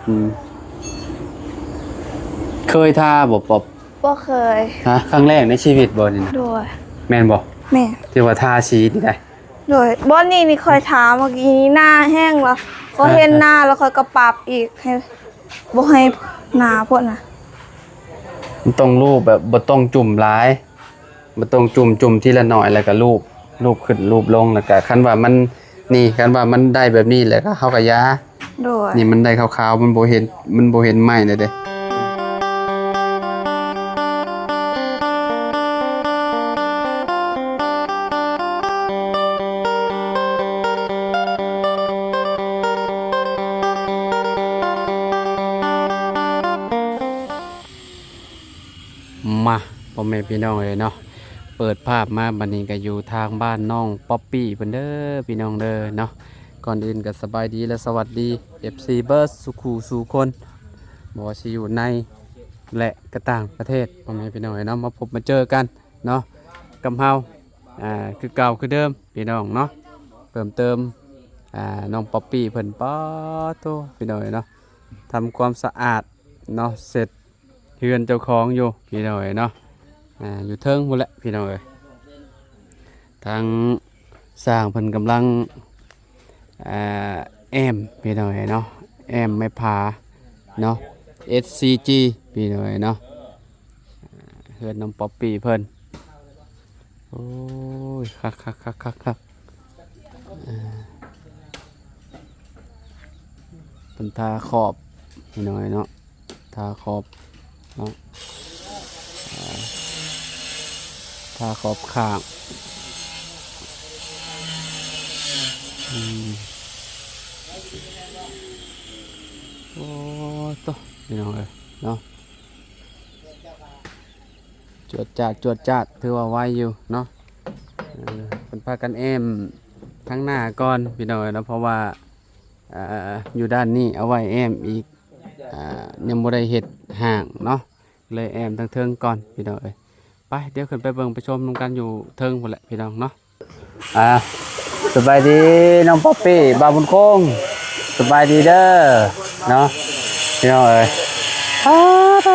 ອືມ ເຄີຍທາບໍ່ປອບ? ບໍ່ເຄີຍ. ຮະ? ຄັ້ງແລກໃນຊີວິດບໍ່ນີ້ນະ? ໂດຍ. ແມ່ນບໍ່? ແມ່ນ. ທີ່ວ່າທາສີນີ້ໄດ໋? ໂດຍ. ບ່ອນນີ້ນີ້ຂ້ອຍທາເມື່ອກີ້ນີ້ ໜ້າແຫ້ງແລ້ວ ຂ້ອຍເຫັນ ຮະ? ໜ້າແລ້ວຂ້ອຍກໍປັບອີກ ໃຫ້ ບໍ່ໃຫ້ໜາໂພດນະ. ມັນຕ້ອງລູບແບບບໍ່ຕ້ອງຈຸ່ມຫຼາຍ. ບໍ່ຕ້ອງຈຸ່ມ ຈຸ່ມທີລະໜ້ອຍ ແລ້ວກໍລູບ ລູບຂຶ້ນລູບລົງ ແລ້ວກໍຄັນວ່າມັນ ນີ້ ຄັນວ່າມັນໄດ້ແບບນີ້ແລ້ວກໍເຮົາກໍຢາ. ໂດຍ. ນີ້ມັນໄດ້ຂາວໆ ມັນບໍ່ເຫັນ ມັນບໍ່ເຫັນໄມ້ແລ້ວເດ້. ມາ ພໍ່ແມ່ພີ່ນ້ອງເອີຍເນາະ ເປີດພາບມາບັດນີ້ກໍຢູ່ທາງບ້ານນ້ອງປັອບປີ້ເພິ່ນເດີ ພີ່ນ້ອງເດີເນາະ. ກ່ອນອື່ນກໍສະບາຍດີ ແລະ ສະຫວັດດີ ເອັຟຊີ ເບິດສູ່ຄູ່ສູ່ຄົນ ບໍ່ວ່າຊິຢູ່ໃນ ແລະ ກະຕ່າງປະເທດ ພໍ່ແມ່ພີ່ນ້ອງເອີຍເນາະ. ມາພົບມາເຈີກັນເນາະ ກັບເຮົາ ອ່າ ຄືເກົ່າຄືເດີມ ພີ່ນ້ອງເນາະ. ເພີ່ມເຕີມ ອ່າ ນ້ອງປັອບປີ້ເພິ່ນ ປາໂທ້ ພີ່ນ້ອງເອີຍເນາະ ທຳຄວາມສະອາດເນາະ ເຊັດ ເຮືອນເຈົ້າຂອງຢູ່ ພີ່ນ້ອງເອີຍເນາະ. ອ່າ ຢູ່ເທິງພຸ້ນແຫຼະ ພີ່ນ້ອງເອີຍ. ທາງຊ່າງເພິ່ນກຳລັງ ອ່າ ແອ້ມ ພີ່ນ້ອງເອີຍເນາະ ແອ້ມໄມ້ຜາເນາະ ເອັສຊີຈີ ພີ່ນ້ອງເອີຍເນາະ. ເຮືອນນ້ອງປັອບປີ້ເພິ່ນ ໂອ້ຍ ຄັກໆໆໆໆ. ເອີ ເພິ່ນທາຂອບ ພີ່ນ້ອງເນາະ ທາຂອບເນາະ ເອີ ທາຂອບຂ້າງ. ອືມ ໂອ້ໂຕ ພີ່ນ້ອງເອີຍເນາະ. ຈວດຈາດ ຈວດຈາດ ຖືວ່າໄວຢູ່ເນາະ. ເອີ ເພິ່ນພາກັນແອ້ມທາງໜ້າກ່ອນ ພີ່ນ້ອງເອີຍເນາະ ເພາະວ່າ ເອີ ຢູ່ດ້ານນີ້ເອົາໄວ້ແອ້ມອີກ ອ່າ ຍັງບໍ່ໄດ້ເຮັດຫ້າງເນາະ ເລີຍແອ້ມທາງເທິງກ່ອນ ພີ່ນ້ອງເອີຍ. ໄປ ດຽວຂຶ້ນໄປເບິ່ງໄປຊົມນຳກັນຢູ່ເທິງພຸ້ນແຫຼະ ພີ່ນ້ອງເນາະ. ອ່າ ສະບາຍດີນ້ອງປັອບປີ້ ບ່າວບຸນຄົງ ສະບາຍດີເດີເນາະ ພີ່ນ້ອງເອີຍ. ປາດ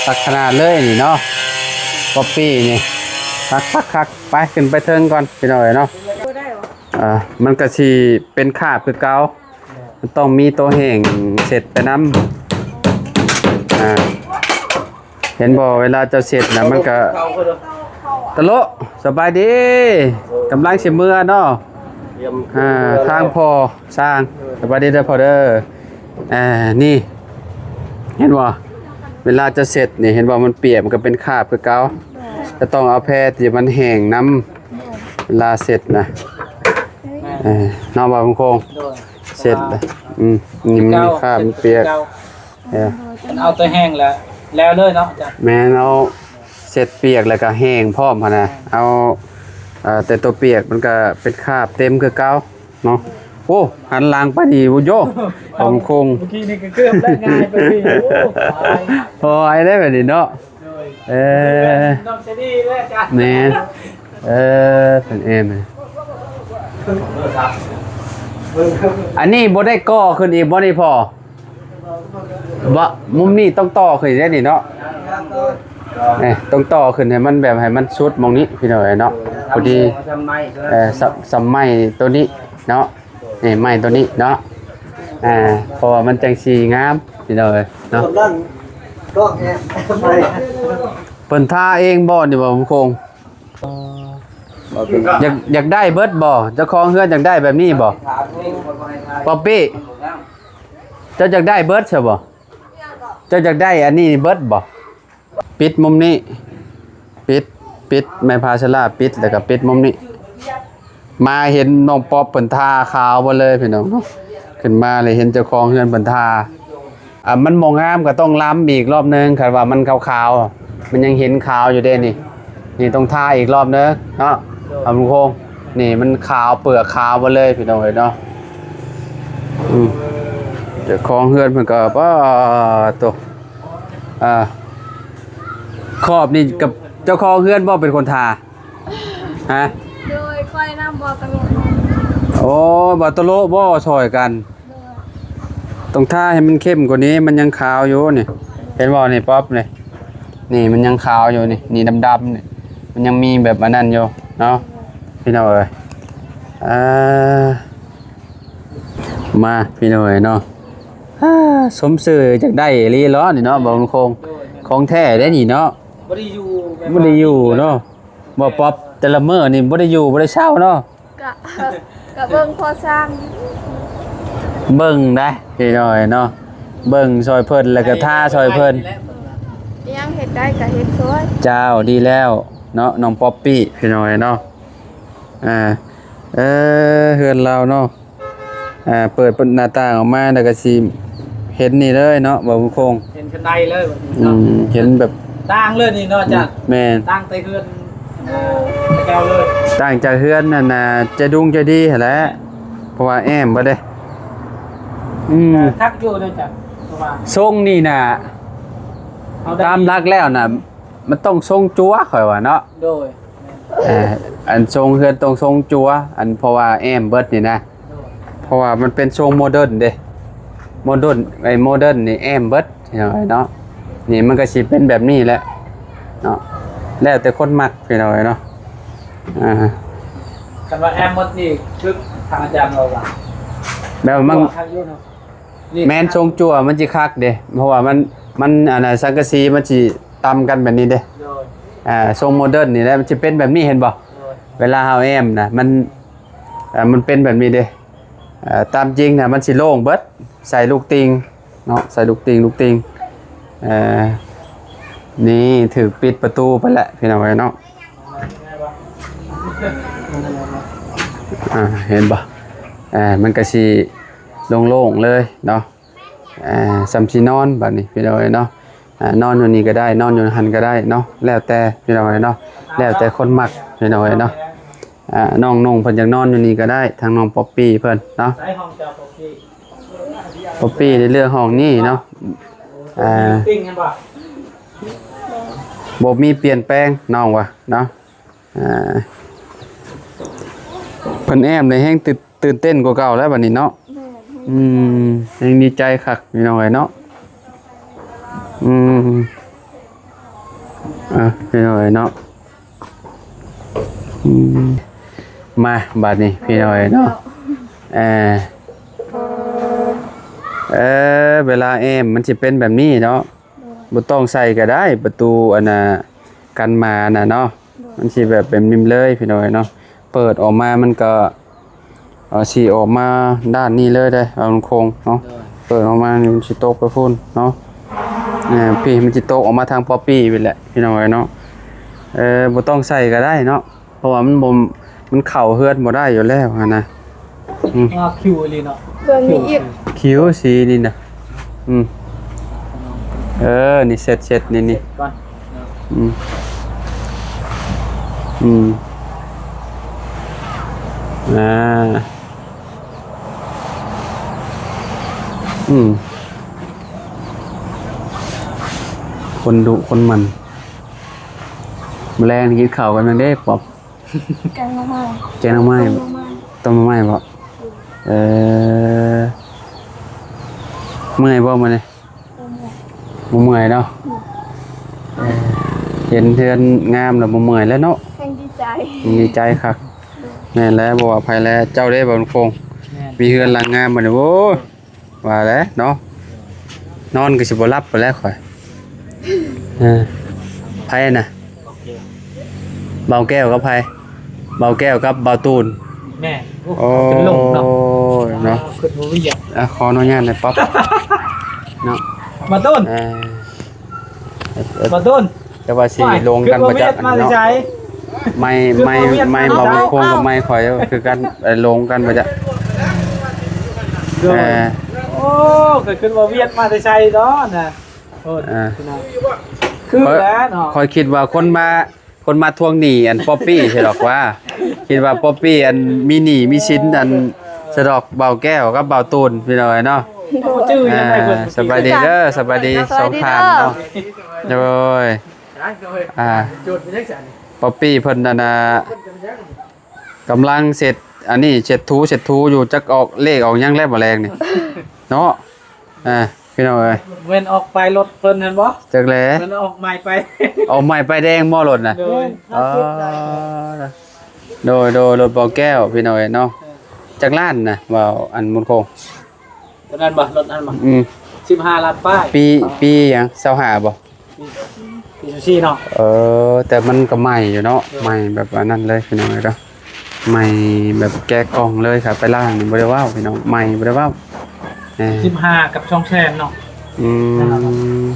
ຄັກຂະໜາດເລີຍນີ້ເນາະ ປັອບປີ້ນີ້ ຄັກໆໆ. ໄປ ຂຶ້ນໄປເທິງກ່ອນ ພີ່ນ້ອງເອີຍເນາະ. ອ່າ ມັນກະຊິເປັນຄາບຄືເກົ່າ ມັນຕ້ອງມີໂຕແຫ້ງເຊັດໄປນຳ. ອ່າ ເຫັນບໍ່ ເວລາເຈົ້າເຊັດນະ ມັນກະ ຕະໂລະ ສະບາຍດີ ກຳລັງຊິເມືອເນາະ. ອ່າ ທາງພໍ່ຊ່າງ ສະບາຍດີເດີພໍ່ເດີ. ອ່າ ນີ້ ເຫັນບໍ່ ເວລາເຈົ້າເຊັດນີ້ ເຫັນບໍ່ ມັນປຽກ ມັນກະເປັນຄາບຄືເກົ່າ ກະຕ້ອງເອົາແພທີ່ມັນແຫ້ງນຳ ເວລາເຊັດນະ. ເອີ ເນາະ ບ່າວບຸນຄົງ ໂດຍ ເຊັດ ອືມ ນີ້ມັນມີຄາບ ມັນປຽກ ເອີ ເອົາແຕ່ແຫ້ງແລ້ວ ແລ້ວເລີຍເນາະ. ແມ່ນ ເອົາເຊັດປຽກແລ້ວກະແຫ້ງພ້ອມຫັ້ນນະ ເອົາ ເອີ ແຕ່ໂຕປຽກມັນກະເປັນຄາບເຕັມຄືເກົ່າເນາະ. ໂອ້ ຫັນຫຼັງໄປນີ້ ໂອ້ໂຢ ບ່າວບຸນຄົງ ເມື່ອກີ້ນີ້ກະເກືອບແລ້ວ ງ່າຍໄປນີ້ ໂອ້ ໂອ້ຍ ໄດ້ແບບນີ້ເນາະ. ໂດຍ ເອີ ນ້ອງເຊດີເລີຍອາຈານ ແມ່ນ ເອີ ເປັນແອມ ອັນນີ້ບໍ່ໄດ້ກໍ່ຂຶ້ນອີກບໍ່ນີ້ພໍ່? ບໍ່ ມຸມນີ້ຕ້ອງຕໍ່ຂຶ້ນອີກເດ້ນີ້ເນາະ. ເອີ ຕ້ອງຕໍ່ຂຶ້ນໃຫ້ມັນແບບ ໃຫ້ມັນສຸດໝ່ອງນີ້ ພີ່ນ້ອງເອີຍເນາະ. ພໍດີ ເອີ ສຳໄມ້ໂຕນີ້ເນາະ ນີ້ໄມ້ໂຕນີ້ເນາະ ອ່າ ເພາະວ່າມັນຈັ່ງຊິງາມ ພີ່ນ້ອງເອີຍເນາະ. ເພິ່ນທາເອງບໍ່ນີ້ ບ່າວບຸນຄົງ? ຢາກ ຢາກໄດ້ເບິດບໍ່? ເຈົ້າຂອງເຮືອນຢາກໄດ້ແບບນີ້ບໍ່? ປັອບປີ້ ເຈົ້າຢາກໄດ້ເບິດຊະບໍ່? ເຈົ້າຢາກໄດ້ອັນນີ້ເບິດບໍ່? ປິດມຸມນີ້ ປິດ ປິດໄມ້ພາເຊລາ ປິດ ແລ້ວກໍປິດມຸມນີ້. ມາເຫັນນ້ອງປັອບເພິ່ນທາຂາວໝົດເລີຍພີ່ນ້ອງເນາະ. ຂຶ້ນມາເລີຍເຫັນເຈົ້າຂອງເຮືອນເພິ່ນທາ ອ່າ ມັນບໍ່ງາມກໍຕ້ອງລຳອີກລອບໜຶ່ງ. ຄັນວ່າມັນຂາວໆ ມັນຍັງເຫັນຂາວຢູ່ເດ້ນີ້ ນີ້ຕ້ອງທາອີກລອບໜຶ່ງເນາະ. ອາ ລຸງຄົງ ນີ້ມັນຂາວ ເປືອກຂາວໝົດເລີຍພີ່ນ້ອງເອີຍເນາະ. ອືມ ເຈົ້າຂອງເຮືອນເພິ່ນກໍ ປາໂຕ ອ່າ ຂອບນີ້ກັບເຈົ້າຂອງເຮືອນບໍ່ເປັນຄົນທາ? ຮະ? ໂດຍ ຂ້ອຍນຳ ບໍ່ຕະໂລະ. ໂອ້ ບໍ່ຕະໂລະບໍ່ ຊ່ອຍກັນ. ໂດຍ. ຕ້ອງທາໃຫ້ມັນເຂັ້ມກວ່ານີ້ ມັນຍັງຂາວຢູ່ນີ້ ເຫັນບໍ່ນີ້ ປັອບນີ້ ນີ້ມັນຍັງຂາວຢູ່ນີ້ ນີ້ດຳໆນີ້ ມັນຍັງມີແບບອັນນັ້ນຢູ່ເນາະ ພີ່ນ້ອງເອີຍ. ອ່າ ມາ ພີ່ນ້ອງເອີຍເນາະ ອ່າ ສົມຊື່ ຢາກໄດ້ອີ່ຫຼີເນາະນີ້ເນາະ ບ່າວບຸນຄົງ ຂອງແທ້ເດ້ນີ້ເນາະ ບໍ່ໄດ້ຢູ່ ບໍ່ໄດ້ຢູ່ເນາະ ບໍ່ປັອບ ແຕ່ລະມື້ນີ້ບໍ່ໄດ້ຢູ່ ບໍ່ໄດ້ເຊົາເນາະ ກະ ກະເບິ່ງພໍສ້າງ ເບິ່ງໄດ໋ ພີ່ນ້ອງເອີຍເນາະ ເບິ່ງຊ່ອຍເພິ່ນ ແລ້ວກະທາຊ່ອຍເພິ່ນ ອີ່ຫຍັງເຮັດໄດ້ກະເຮັດຊ່ອຍ ເຈົ້າ ດີແລ້ວເນາະ ນ້ອງປັອບປີ້ ພີ່ນ້ອງເອີຍເນາະ ອ່າ ເອີ ເຮືອນລາວເນາະ ອ່າ ເປີດໜ້າຕ່າງອອກມາແລ້ວກະຊິເຫັນນີ້ເລີຍເນາະ ບ່າວບຸນຄົງ ເຫັນຄັນໄດເລີຍ ອືມ ເຫັນແບບຕ່າງເລີຍນີ້ເນາະ ອາຈານ ແມ່ນ ຕ່າງແຕ່ເຮືອນ ເອີ ເກົ່າເລີຍ ຕ່າງຈາກເຮືອນອັນນ່າ ໃຈດຸງໃຈດີຫັ້ນແຫຼະ ເພາະວ່າແອ້ມເບິດເດ້ ອືມ ຄັກຢູ່ເດ້ອາຈານ ເພາະວ່າ ຊົງນີ້ນະ ເອົາໄດ້ ຕາມຫຼັກແລ້ວນະ ມັນຕ້ອງຊົງຈົວ ຂ້ອຍວ່າເນາະ ໂດຍ ແມ່ນ ເອີ ອັນຊົງເຮືອນຕ້ອງຊົງຈົວ ອັນ ເພາະວ່າແອ້ມເບິດນີ້ນະ ໂດຍ ເພາະວ່າມັນເປັນຊົງໂມເດີນເດ້ ໂມເດີນ ໄອ້ໂມເດີນນີ້ແອ້ມເບິດ ພີ່ນ້ອງເອີຍເນາະ ນີ້ມັນກະຊິເປັນແບບນີ້ແຫຼະເນາະ ແລ້ວແຕ່ຄົນມັກ ພີ່ນ້ອງເອີຍເນາະ ອ່າ ຄັນວ່າແອ້ມໝົດນີ້ ຄືທາງອາຈານເວົ້າວ່າ ແບບວ່າມັນ ຄັກຢູ່ເນາະ ນີ້ ແມ່ນຊົງຈົວມັນຊິຄັກເດ້ ເພາະວ່າມັນ ມັນ ອັນນ່າ ສັງກະສີມັນຊິຕຳກັນແບບນີ້ເດ້ ໂດຍ ອ່າ ຊົງໂມເດີນນີ້ແຫຼະ ມັນຊິເປັນແບບນີ້ ເຫັນບໍ່ ໂດຍ ເວລາເຮົາແອ້ມນະ ມັນ ອ່າ ມັນເປັນແບບນີ້ເດ້ ເອີ ຕາມຈິງນະ ມັນຊິໂລ່ງເບິດ ໃສ່ລູກຕິ່ງເນາະ ໃສ່ລູກຕິ່ງ ລູກຕິ່ງ ເອີ ນີ້ຖືກປິດປະຕູໄປແລ້ວ ພີ່ນ້ອງເອີຍເນາະ ອ່າ ເຫັນບໍ່ ເອີ ມັນກະຊິໂລ່ງໆເລີຍເນາະ ອ່າ ສ່ຳຊິນອນບາດນີ້ ພີ່ນ້ອງເອີຍເນາະ ອ່າ ນອນຢູ່ນີ້ກະໄດ້ ນອນຢູ່ຫັ້ນກະໄດ້ເນາະ ແລ້ວແຕ່ ພີ່ນ້ອງເອີຍເນາະ ແລ້ວແຕ່ຄົນມັກ ພີ່ນ້ອງເອີຍເນາະ ອ່າ ນ້ອງນຸ່ງເພິ່ນຢາກນອນຢູ່ນີ້ກະໄດ້ ທາງນ້ອງປັອບປີ້ເພິ່ນເນາະ ໃຊ້ຫ້ອງເຈົ້າປັອບປີ້ ປັອບປີ້ໄດ້ເລືອກຫ້ອງນີ້ເນາະ ອ່າ ຕິ່ງເຫັນບໍ່ ບໍ່ມີປ່ຽນແປງ ນ້ອງວ່າເນາະ ອ່າ ເພິ່ນແອ້ມໄດ້ແຮງຕື່ນ ຕື່ນເຕັ້ນກວ່າເກົ່າແລ້ວບາດນີ້ເນາະ ແມ່ນ ອືມ ແຮງດີໃຈຄັກ ພີ່ນ້ອງເອີຍເນາະ ອືມ ອ່ະ ພີ່ນ້ອງເອີຍເນາະ ອືມ ມາບາດນີ້ ພີ່ນ້ອງເອີຍເນາະ ເອີ ເອີ ເວລາແອ້ມມັນຊິເປັນແບບນີ້ເນາະ ບໍ່ຕ້ອງໃສ່ກະໄດ້ ປະຕູອັນນ່າ ກັນໝານະເນາະ ໂດຍ ມັນຊິແບບເປັນມິມເລີຍ ພີ່ນ້ອງເອີຍເນາະ ເປີດອອກມາມັນກະ ເອີ ຊິອອກມາດ້ານນີ້ເລີຍເດ້ ເອົາໂຄງເນາະ ໂດຍ ເປີດອອກມານີ້ມັນຊິຕົກໄປພຸ້ນເນາະ ເອີ ພີ້ມັນຊິຕົກອອກມາທາງປັອບປີ້ພີ້ແຫຼະ ພີ່ນ້ອງເອີຍເນາະ ເອີ ບໍ່ຕ້ອງໃສ່ກະໄດ້ເນາະ ເພາະວ່າມັນບໍ່ ມັນເຂົ້າເຮືອນບໍ່ໄດ້ຢູ່ແລ້ວຫັ້ນນະ ອືມ ອ່າ ຄິວອີ່ຫຼີເນາະ ເບິ່ງນີ້ອີກ ຄິວສີນີ້ນະ ອືມ ເອີ ນີ້ເຊັດ ເຊັດນີ້ ນີ້ ກ່ອນເນາະ ອືມ ອືມ ອ່າ ອືມ ຄົນດຸຄົນໝັ່ນ ມື້ແລງນີ້ກິນເຂົ້າກັນຫຍັງເດ້ ປອບ? ແກງໜໍ່ໄມ້ ແກງໜໍ່ໄມ້ ຕົ້ມໜໍ່ໄມ້ ຕົ້ມໜໍ່ໄມ້ບໍ? ເອີ ເມື່ອຍບໍ່ມື້ນີ້? ບໍ່ເມື່ອຍ ບໍ່ເມື່ອຍເນາະ ອືມ ເອີ ເຫັນເຮືອນງາມແລ້ວບໍ່ເມື່ອຍແລ້ວເນາະ ແຮງດີໃຈ ແຮງດີໃຈຄັກ ແມ່ນແລ້ວ ບໍ່ວ່າໃຜແລ້ວ ເຈົ້າເດ້ ບ່າວບຸນຄົງ ແມ່ນ ມີເຮືອນຫຼັງງາມບັດນີ້ ໂອ້ຍ ວ່າແຫຼະເນາະ ນອນກໍຊິບໍ່ຫຼັບພຸ້ນແຫຼະຂ້ອຍ ເອີ ໃຜນະ? ບ່າວແກ້ວກັບໃຜ? ບ່າວແກ້ວກັບບ່າວຕູນ ແມ່ນ ໂອ້ ໂອ້ ເປັນລົມເນາະ ເນາະ ຄິດວ່າວຽກ ອ່ະ ຂໍອະນຸຍາດໜ່ອຍປັອບ ເນາະ ບ່າວຕູນ ເອີ ບ່າວຕູນ ແຕ່ວ່າຊິລົງກັນບໍ່ຈັກ ຄິດວ່າວຽກມາແຕ່ໃສ ເນາະ ໄມ້ ໄມ້ ໄມ້ບ່າວບຸນຄົງກັບໄມ້ຂ້ອຍຄືກັນ ເອີ ລົງກັນບໍ່ຈັກ ໂດຍ ເອີ ໂອ້ ກໍຄິດວ່າວຽກມາແຕ່ໃສເນາະນະ ໂອ້ ອ່າ ຄືແລ້ວເນາະ ຂ້ອຍຄິດວ່າຄົນມາ ຄົນມາທວງໜີ້ອັນປັອບປີ້ຊະດອກວ່າ ຄິດວ່າປັອບປີ້ອັນມີໜີ້ມີສິນອັນຊະດອກ ບ່າວແກ້ວກັບບ່າວຕູນ ພີ່ນ້ອງເອີຍເນາະ ບໍ່ຈື່ຫຍັງໃດເພິ່ນ ອ່າ ສະບາຍດີເດີ ສະບາຍດີສອງທ່ານເນາະ ໂດຍ ອ່າ ປັອບປີ້ເພິ່ນອັນນ່າ ກຳລັງເຊັດອັນນີ້ ເຊັດຖູ ເຊັດຖູຢູ່ ຈັກອອກເລກອອກຫຍັງແລ້ວມື້ແລງນີ້ເນາະ ອ່າ ພີ່ນ້ອງເອີຍ ແມ່ນອອກໄປລົດເພິ່ນຫັ້ນບໍ່? ຈັກແຫຼະ ແມ່ນອອກໃໝ່ໄປ ອອກໃໝ່ປ້າຍແດງບໍ່ລົດນະ? ໂດຍ ອໍ ໂດຍ ໂດຍ ລົດບໍ່ແກ້ວ ພີ່ນ້ອງເອີຍເນາະ. ເອີ ຈັກລ້ານນະ ວ່າອັນໝຸນໂຄງ ຕົວນັ້ນບໍ່? ລົດນັ້ນບໍ່? ອືມ ສິບຫ້າລ້ານປາຍ. ປີ ປີຫຍັງ? ຊາວຫ້າບໍ່? ອີຊູຊູເນາະ. ເອີ ແຕ່ມັນກໍໃໝ່ຢູ່ເນາະ ໂດຍ ໃໝ່ແບບອັນນັ້ນເລີຍພີ່ນ້ອງເອີຍເນາະ ໃໝ່ແບບແກະກ່ອງເລີຍ. ຄັນໄປລ້າງນີ້ບໍ່ໄດ້ເວົ້າພີ່ນ້ອງ ໃໝ່ບໍ່ໄດ້ເວົ້າ. ເອີ ສິບຫ້າກັບສອງແສນເນາະ. ອືມ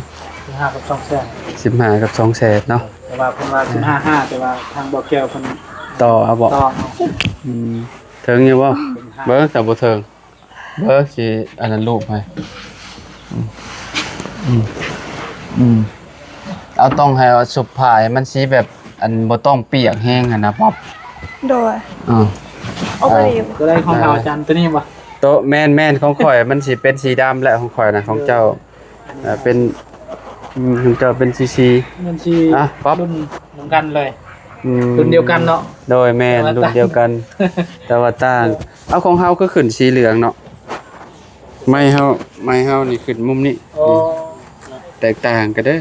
ສິບຫ້າກັບສອງແສນ ສິບຫ້າກັບສອງແສນເນາະ. ແຕ່ວ່າເພິ່ນວ່າສິບຫ້າຫ້າ ແຕ່ວ່າທາງບໍ່ແກ້ວເພິ່ນຕໍ່ເອົາບໍ່? ຕໍ່ເອົາ. ອືມ ເຖິງຢູ່ບໍ່? ເບິ່ງ ຖ້າບໍ່ເຖິງ ເບິ່ງຊິອັນນັ້ນລູບໃຫ້. ອືມ ອືມ ອືມ ເອົາ ຕ້ອງໃຫ້ເອົາຊຸບຜ້າໃຫ້ມັນສີແບບ ອັນ ບໍ່ຕ້ອງປຽກແຮງຫັ້ນນະ ປັອບ. ໂດຍ ເອີ ເອົາໄປຢູ່ ຕົວໃດຂອງເຮົາ ອາຈານ? ຕົວນີ້ບໍ່? ໂຕ ແມ່ນໆ ຂອງຂ້ອຍມັນຊິເປັນສີດຳແຫຼະ ຂອງຂ້ອຍນະ. ຂອງເຈົ້າ ເອີ ເປັນ ອືມ ຂອງເຈົ້າເປັນສີ ສີ ມັນຊິ ອ່ະ ປັອບ ລຸ້ນນຳກັນເລີຍ. ອືມ ລຸ້ນດຽວກັນເນາະ. ໂດຍ ແມ່ນ ແຕ່ວ່າ ລຸ້ນດຽວກັນ ແຕ່ວ່າຕ່າງ. ເອີ ເອົາ ຂອງເຮົາຄືຂຶ້ນສີເຫຼືອງເນາະ ໄມ້ເຮົາ ໄມ້ເຮົານີ້ຂຶ້ນມຸມນີ້. ໂອ້ ນີ້ ແຕກຕ່າງກັນເດີ້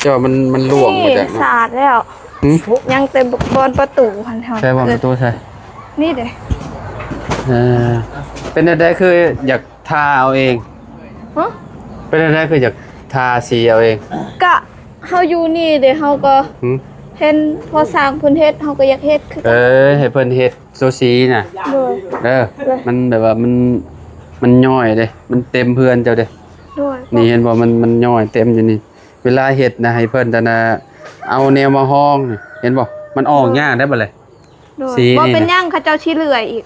ເຈົ້າມັນ ມັນລ່ວງມາຈາກ ນີ້ສາດແລ້ວ. ຫື? ຍັງແຕ່ບານປະຕູຫັ້ນ. ໃສ່ບານປະຕູໃສ່ ນີ້ເດ້. ເອີ ເປັນແນວໃດ ຄືຢາກ ທາເອົາເອງ? ຮະ? ເປັນຈັ່ງໃດຄືຢາກທາສີເອົາເອງ? ກະເຮົາຢູ່ນີ້ເດ້ ເຮົາກໍ ຫື? ເຫັນພໍ່ຊ່າງເພິ່ນເຮັດ ເຮົາກໍຢາກເຮັດຄືກັນ. ເອີ ໃຫ້ເພິ່ນເຮັດໂຊສີນະ. ໂດຍ ເອີ ໂດຍ ມັນແບບວ່າມັນ ມັນຍ້ອຍເດ້ ມັນເຕັມເຮືອນເຈົ້າເດ້. ໂດຍ ນີ້ເຫັນບໍ່ ມັນ ມັນຍ້ອຍເຕັມຢູ່ນີ້. ເວລາເຮັດນະ ໃຫ້ເພິ່ນຫັ້ນນະ ເອົາແນວມາຮອງນີ້ ເຫັນບໍ່ ມັນອອກຍາກໄດ໋ບັດນີ້. ໂດຍ ສີນີ້ ບໍ່ເປັນຫຍັງ ເຂົາເຈົ້າຊິເລື່ອຍອີກ.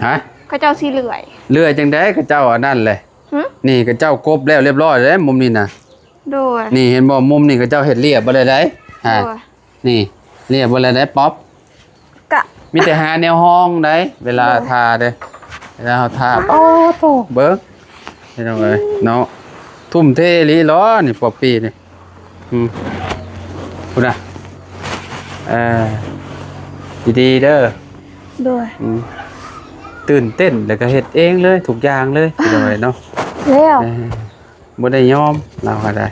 ຮະ? ເຂົາເຈົ້າຊິເລື່ອຍ. ເລື່ອຍຈັ່ງໃດ ເຂົາເຈົ້າອັນນັ້ນແຫຼະ. ຫື? ນີ້ເຂົາເຈົ້າກົບແລ້ວລຽບຮ້ອຍແລ້ວ ມຸມນີ້ນະ. ໂດຍ ນີ້ເຫັນບໍ່ ມຸມນີ້ເຂົາເຈົ້າເຮັດລຽບເບິດແລ້ວໄດ໋. ຮະ? ໂດຍ ນີ້ລຽບເບິດແລ້ວໄດ໋ ປັອບ. ກະ ມີແຕ່ຫາແນວຮອງໄດ໋ ເວລາ ໂດຍ ທາເດ້ ເວລາເຮົາທາ. ໂອ້ໂຕ ເບິ່ງ ພີ່ນ້ອງເອີຍເນາະ ທຸ່ມເທອີ່ຫຼີເນາະ ນີ້ ປັອບປີ້ນີ້. ອືມ ພຸ້ນນະ ເອີ ດີໆເດີ. ໂດຍ ອືມ ຕື່ນເຕັ້ນ ແລ້ວກໍເຮັດເອງເລີຍ ທຸກຢ່າງເລີຍ ພີ່ນ້ອງເອີຍເນາະ. ແລ້ວ ເອີ ບໍ່ໄດ້ຍອມ ລາວກໍໄດ້.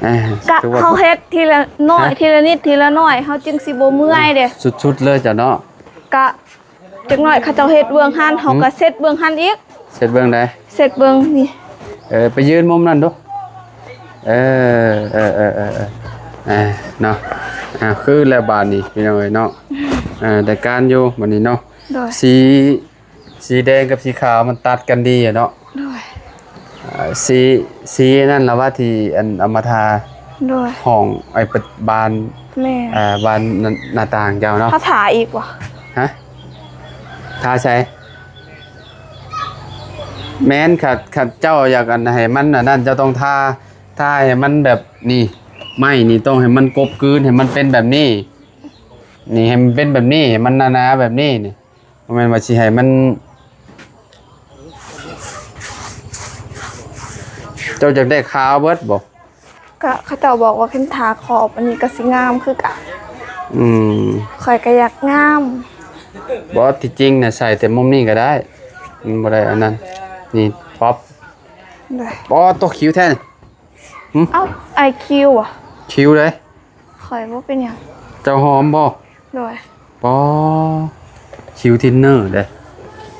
ເອີ ກະ ຖືວ່າ ເຮົາເຮັດທີລະໜ້ອຍ ຮະ? ທີລະນິດທີລະໜ້ອຍ ເຮົາຈຶ່ງຊິບໍ່ເມື່ອຍເດ້. ສຸດໆເລີຍເຈົ້າເນາະ. ກະ ຈັກໜ້ອຍເຂົາເຈົ້າເຮັດເບື້ອງຫັ້ນ ເຮົາກໍ ຫືມ ເຊັດເບື້ອງຫັ້ນອີກ. ເຊັດເບື້ອງໃດ? ເຊັດເບື້ອງນີ້. ເອີ ໄປຢືນມຸມນັ້ນດູ. ເອີ ເອີ ເອີ ເອີ ເອີ ເນາະ. ອ່າ ຄືແລ້ວບາດນີ້ ພີ່ນ້ອງເອີຍເນາະ. ອ່າ ໄດ້ການຢູ່ບາດນີ້ເນາະ. ໂດຍ ສີ ສີແດງກັບສີຂາວມັນຕັດກັນດີເນາະ. ໂດຍ ອ່າ ສີ ສີນັ້ນລະວ່າທີ່ອັນເອົາມາທາ. ໂດຍ ຫ້ອງ ໄອ້ປະ ບານ. ແມ່ນ ອ່າ ບານໜ້າ ໜ້າຕ່າງເຈົ້າເນາະ. ເຮົາທາອີກບໍ່? ຮະ? ທາໃສ? ແມ່ນ ຄັນ ຄັນເຈົ້າຢາກອັນໃຫ້ມັນອັນນັ້ນ ເຈົ້າຕ້ອງທາ ທາໃຫ້ມັນແບບນີ້ ໄມ້ນີ້ຕ້ອງໃຫ້ມັນກົບກືນ ໃຫ້ມັນເປັນແບບນີ້ ນີ້ ໃຫ້ມັນເປັນແບບນີ້ ໃຫ້ມັນໜາໆແບບນີ້ນີ້. ບໍ່ແມ່ນວ່າຊິໃຫ້ມັນ ເຈົ້າຢາກໄດ້ຂາວເບິດບໍ່? ກະເຂົາເຈົ້າບອກວ່າຄັນທາຂອບອັນນີ້ກໍຊິງາມຄືກັນ. ອືມ ຂ້ອຍກໍຢາກງາມ. ບໍ່ ທີ່ຈິງນະໃສ່ແຕ່ມຸມນີ້ກໍໄດ້ ມັນບໍ່ໄດ້ອັນນັ້ນ. ນີ້ປັອບ. ໂດຍ ບໍ່ ຕົວຄິວແທ້ນີ້. ຫຶ? ເອົ້າ ໄອຄິວ ຄິວເດ້. ຂ້ອຍບໍ່ເປັນຫຍັງ. ເຈົ້າຫອມບໍ່? ໂດຍ. ປາ ຄິວທິນເນີເດ້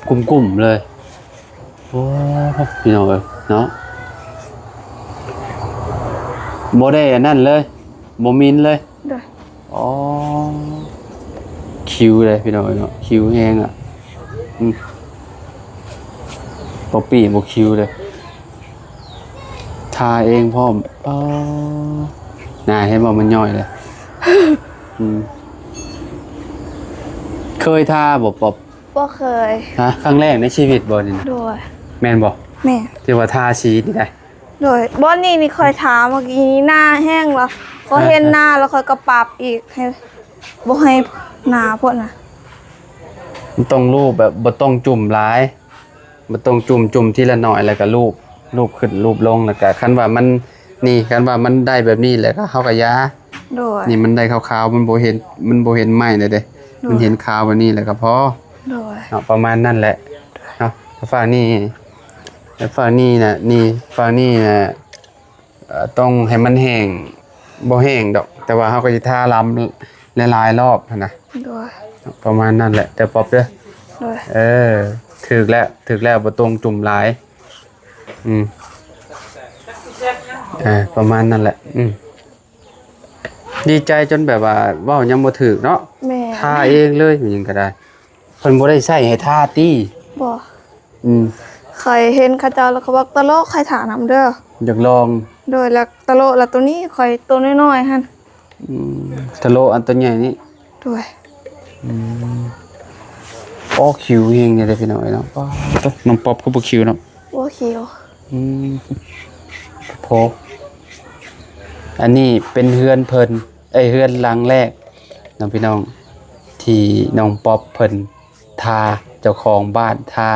ກຸ້ມໆເລີຍ. ໂອ້ ພີ່ນ້ອງເອີຍເນາະ ບໍ່ໄດ້ອັນນັ້ນເລີຍ ບໍ່ມິນເລີຍ. ໂດຍ. ອໍ ຄິວເດ້ພີ່ນ້ອງເອີຍເນາະ ຄິວແຮງອະ. ອືມ ປາປີ້ບໍ່ຄິວເດ້. ທາເອງພ້ອມ. ປາ ໜ້າ ເຫັນບໍ່ ມັນຍ້ອຍເລີຍ. ອືມ ເຄີຍທາບໍ່ ປອບ? ບໍ່ເຄີຍ. ຮະ? ຄັ້ງແລກໃນຊີວິດບໍ່ນີ້ນະ? ໂດຍ. ແມ່ນບໍ່? ແມ່ນ. ທີ່ວ່າທາສີນີ້ໄດ໋? ໂດຍ. ບ່ອນນີ້ນີ້ຂ້ອຍທາເມື່ອກີ້ນີ້ ໜ້າແຫ້ງແລ້ວ ຂ້ອຍເຫັນ ຮະ? ໜ້າແລ້ວຂ້ອຍກໍປັບອີກ ໃຫ້ ບໍ່ໃຫ້ໜາໂພດນະ. ມັນຕ້ອງລູບແບບບໍ່ຕ້ອງຈຸ່ມຫຼາຍ. ບໍ່ຕ້ອງຈຸ່ມ ຈຸ່ມທີລະໜ້ອຍ ແລ້ວກໍລູບ ລູບຂຶ້ນລູບລົງ ແລ້ວກໍຄັນວ່າມັນນີ້ ຄັນວ່າມັນໄດ້ແບບນີ້ແລ້ວກໍເຮົາກໍຢາ. ໂດຍ. ນີ້ມັນໄດ້ຂາວໆ ມັນບໍ່ເຫັນ ມັນບໍ່ເຫັນໄມ້ແລ້ວເດ້. ໂດຍ. ມັນເຫັນຂາວແບບນີ້ແລ້ວກໍພໍ. ໂດຍ. ເນາະ ປະມານນັ້ນແຫຼະເນາະ. ຝາກນີ້ ແລ້ວຝັ່ງນີ້ນະ ນີ້ ຝັ່ງນີ້ນະ ເອີ່ ຕ້ອງໃຫ້ມັນແຫ້ງ ບໍ່ແຫ້ງດອກ ແຕ່ວ່າເຮົາກໍຊິທາລຳຫຼາຍໆລອບຫັ້ນນະ ໂດຍ ປະມານນັ້ນແຫຼະ ເດີ ປັອບເດີ ໂດຍ ເອີ ຖືກແລ້ວ ຖືກແລ້ວ ບໍ່ຕົງຈຸ່ມຫຼາຍ ອືມ ເອີ ປະມານນັ້ນແຫຼະ ອືມ ດີໃຈຈົນແບບວ່າເວົ້າຫຍັງບໍ່ຖືກເນາະ ແມ່ນ ທາເອງເລີຍ ແມ່ນຫຍັງກໍໄດ້ ເພິ່ນບໍ່ໄດ້ໃຊ້ໃຫ້ທາຕິ? ບໍ່ ອືມ ຂ້ອຍເຫັນເຂົາເຈົ້າແລ້ວ ເຂົາບອກ ຕະໂລະ ຂ້ອຍທານຳເດີ ຢາກລອງ ໂດຍ ແລ້ວຕະໂລະ ແລ້ວໂຕນີ້ຂ້ອຍໂຕນ້ອຍໆຫັ້ນ ອືມ ຕະໂລະ ອັນໂຕໃຫຍ່ນີ້ ໂດຍ ອືມ ໂອ້ ຄິວແຮງເດ ພີ່ນ້ອງເອີຍເນາະ ປ້າດ ນ້ອງປັອບຄືບໍ່ຄິວເນາະ ບໍ່ຄິວ ອືມ ໂອ້ ອັນນີ້ເປັນເຮືອນເພິ່ນ ເອີຍ ເຮືອນຫຼັງແລກເນາະພີ່ນ້ອງ ທີ່ນ້ອງປັອບເພິ່ນ ທາ ເຈົ້າຂອງບ້ານທາ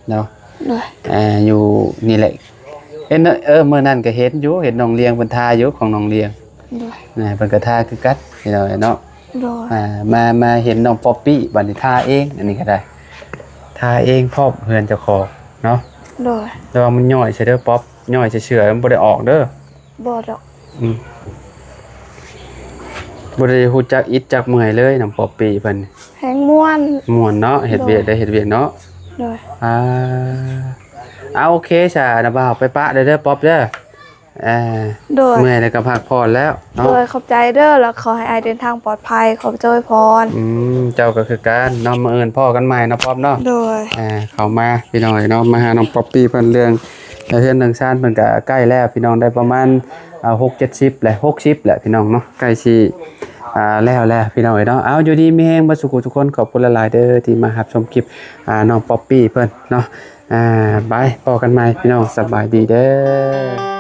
ເນາະ ໂດຍ ອ່າ ຢູ່ນີ້ແຫຼະ ເຫັນ ເອີ ມື້ນັ້ນກໍເຫັນຢູ່ ເຫັນນ້ອງລຽງເພິ່ນທາຢູ່ ຂອງນ້ອງລຽງ ໂດຍ ອ່າ ເພິ່ນກໍທາຄືກັນພີ່ນ້ອງເນາະ ໂດຍ ອ່າ ມາ ມາເຫັນນ້ອງປັອບປີ້ ບັດນີ້ທາເອງ ອັນນີ້ກໍໄດ້ ທາເອງພ້ອມເຮືອນເຈົ້າຂອງເນາະ ໂດຍ ແຕ່ວ່າມັນຍ້ອຍໃສ່ເດີປັອບ ຍ້ອຍໃສ່ເສື້ອ ມັນບໍ່ໄດ້ອອກເດີ ບໍ່ດອກ ອືມ ບໍ່ໄດ້ຮູ້ຈັກອິດຈັກເມື່ອຍເລີຍ ນ້ອງປັອບປີ້ເພິ່ນ ແຮງມ່ວນ ມ່ວນເນາະ ເຮັດວຽກ ໂດຍ ໄດ້ເຮັດວຽກເນາະ ໂດຍ ອ່າ ເອົາ ໂອເຄຊະ ນ້າບ່າວ ໄປປະເດີ ເດີ ປັອບເດີ ອ່າ ໂດຍ ເມື່ອຍແລ້ວກໍພັກຜ່ອນແລ້ວເນາະ ໂດຍ ຂອບໃຈເດີ ແລ້ວຂໍໃຫ້ອ້າຍເດີນທາງປອດໄພ ຂໍພະເຈົ້າອວຍພອນ ອືມ ເຈົ້າກໍຄືກັນເນາະ ມື້ອື່ນພໍ້ກັນໃໝ່ເນາະ ປັອບເນາະ ໂດຍ ອ່າ ເຂົ້າມາ ພີ່ນ້ອງເອີຍເນາະ ມາຫານ້ອງປັອບປີ້ເພິ່ນ ເລື່ອງ ເຮືອນເຮືອງຊານເພິ່ນກະໃກ້ແລ້ວພີ່ນ້ອງ ໄດ້ປະມານ ອ່າ ຫົກເຈັດສິບແຫຼະ ຫົກສິບແຫຼະພີ່ນ້ອງເນາະ ໃກ້ຊິ ອ່າ ແລ້ວແລ້ວພີ່ນ້ອງເອີຍເນາະ ເອົາ ຢູ່ດີມີແຮງເບິດສູ່ຜູ້ສູ່ຄົນ ຂອບຄຸນຫຼາຍໆເດີ ທີ່ມາຮັບຊົມຄລິບ ອ່າ ນ້ອງປັອບປີ້ເພິ່ນເນາະ ອ່າ ໄປ ພໍ້ກັນໃໝ່ພີ່ນ້ອງ ສະບາຍດີເດີ.